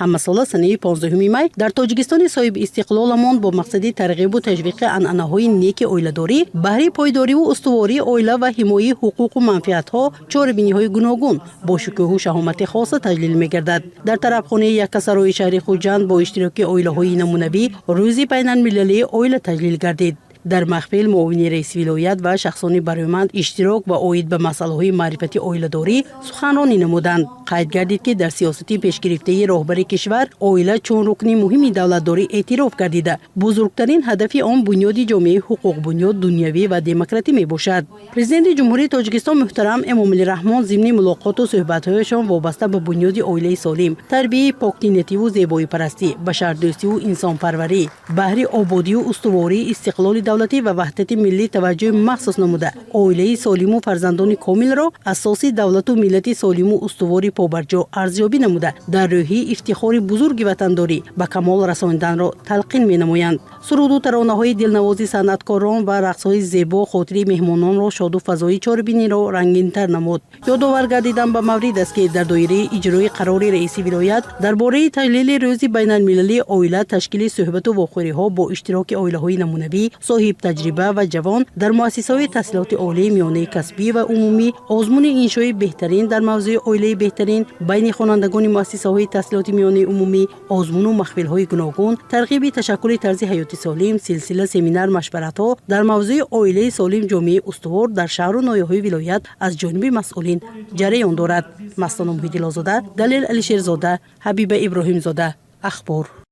Ҳамасола санаи 15 май дар Тоҷикистони соҳиби истиқлоламон бо мақсади тарғибу ташвиқи анъанаҳои неки оиладорӣ, баҳри пойдориву устувории оила ва ҳимояи ҳуқуқу манфиатҳо чорабиниҳои гуногун бо шукӯҳу шаҳомати хоса таҷлил мегардад. Дар тарабхонаи Яккасарои шаҳри Хуҷанд бо иштироки оилаҳои намунавӣ Рӯзи байналмилалии оила таҷлил гардид. Дар маҳфил муовини раиси вилоят ва шахсони барои иштирок ва оид ба масъалаҳои маърифати оиладорӣ суханронӣ намуданд. Қайд гардид, ки дар сиёсати пешгирифтаи роҳбари кишвар оила чун рукни муҳими давлатдорӣ эътироф гардида, бузургтарин ҳадафи он бунёди ҷомеаи ҳуқуқбунёд, дунявӣ ва демократӣ мебошад. Президенти Ҷумҳурии Тоҷикистон муҳтарам Эмомалӣ Раҳмон зимни мулоқоту суҳбатҳояшон вобаста ба бунёди оилаи солим, тарбияи поктинативу зебоипарастӣ, башардӯстиву инсонпарварӣ, баҳри ободию устувории истиқлоли давлатӣ ва ваҳдати миллӣ таваҷҷӯҳи махсус намуда, оилаи солиму фарзандони комилро асоси давлату миллати солиму устувори побарҷо арзёбӣ намуда, дар рӯҳии ифтихори бузурги ватандорӣ ба камол расониданро талқин менамоянд. Суруду таронаҳои дилнавози санъаткорон ва рақсҳои зебо хотири меҳмононро шоду фазои чорабиниро рангинтар намуд. Ёдовар гардидан ба маврид аст, ки дар доираи иҷрои қарори раиси вилоят дар бораи таҷлили Рӯзи байналмилалии оила, ташкили суҳбату вохӯриҳо бо иштироки оилаҳои намунавӣ, соҳибтаҷриба ва ҷавон дар муассисаҳои таҳсилоти олӣ, миёнаи касбӣ ва умумӣ, озмуни иншои беҳтарин дар мавзӯи оилаи беҳтарин байни хонандагони муассисаҳои таҳсилоти миёнаи умумӣ, озмуну маҳфилҳои гуногун, тарғиби ташаккули тарзи ҳаёти солим, силсила семинар машваратҳо дар мавзӯи оилаи солим, ҷомеаи устувор дар шаҳру ноҳияҳои вилоят аз ҷониби масъулин ҷараён дорад. Мастона Муҳиддилозода, Далел Алишерзода, Ҳабиба Иброҳимзода, Ахбор.